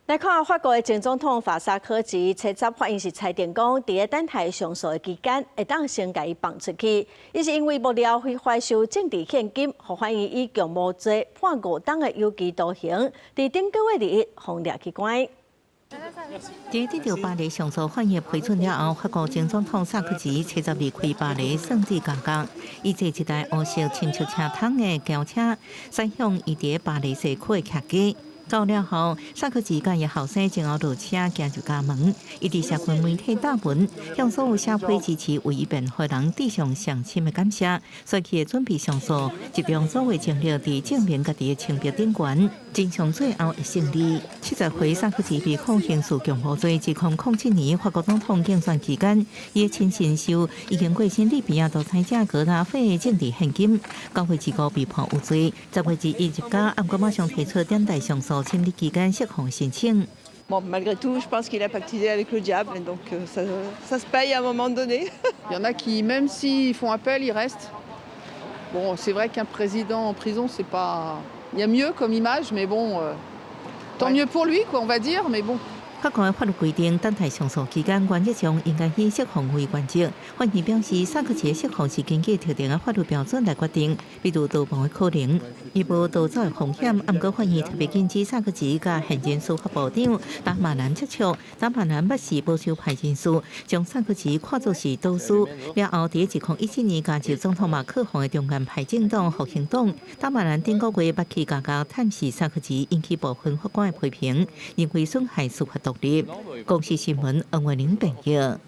來看法國的前總統法薩科齊，初十法院是裁定講，佇咧等待上訴的期間，會當先共伊放出去。伊是因為幕僚非法收政治獻金，予法院以共謀罪判五冬的有期徒刑，佇頂個月二日予掠去關。佇得著巴黎上訴法院批准了後，法國前總統薩科齊初十離開巴黎聖地監獄，伊坐一台烏色伸出車窗的轎車，駛向伊佇巴黎市區的徛家。到了後，薩科齊佮伊後生前後落車行入家門，伊佇社群媒體貼文，向所有社會支持為伊辯護人致上上深的感謝。隨去準備上訴，集中所有精力佇證明家己的清白頂懸，真相最後會勝利。70歲薩科齊被控刑事共謀罪，指控07年法國總統競選期間，伊的親信收已經過身利比亞獨裁者格達費的政治獻金，9月2號被判有罪。10月21入監，毋過馬上提出等待上訴審理期間釋放申請。 Bon, malgré tout, je pense qu'il a pactisé avec le diable, et donc ça, ça se paye à un moment donné. Il y en a qui, même s'ils font appel, ils restent. Bon, c'est vrai qu'un président en prison, c'est pas. Il y a mieux comme image, mais bon, tant mieux pour lui, quoi, on va dire, mais bon. 法國法律規定，等待上訴期間，原則上應該以釋放為原則。法院表示，薩科齊釋放是根據特定的法律標準來決定，比如逃亡的可能，伊無逃走的風險。毋過法院特別禁止薩科齊佮現任司法部長達馬南接觸。達馬南捌是保守派人士，將薩科齊看作是導師。了後，佇2017年加入總統馬克宏的中間派政黨復興黨。達馬南頂個月捌去監獄探視薩科齊，引起部分法官的批評，認為損害司法獨立。公視新聞，黃慧玲編譯。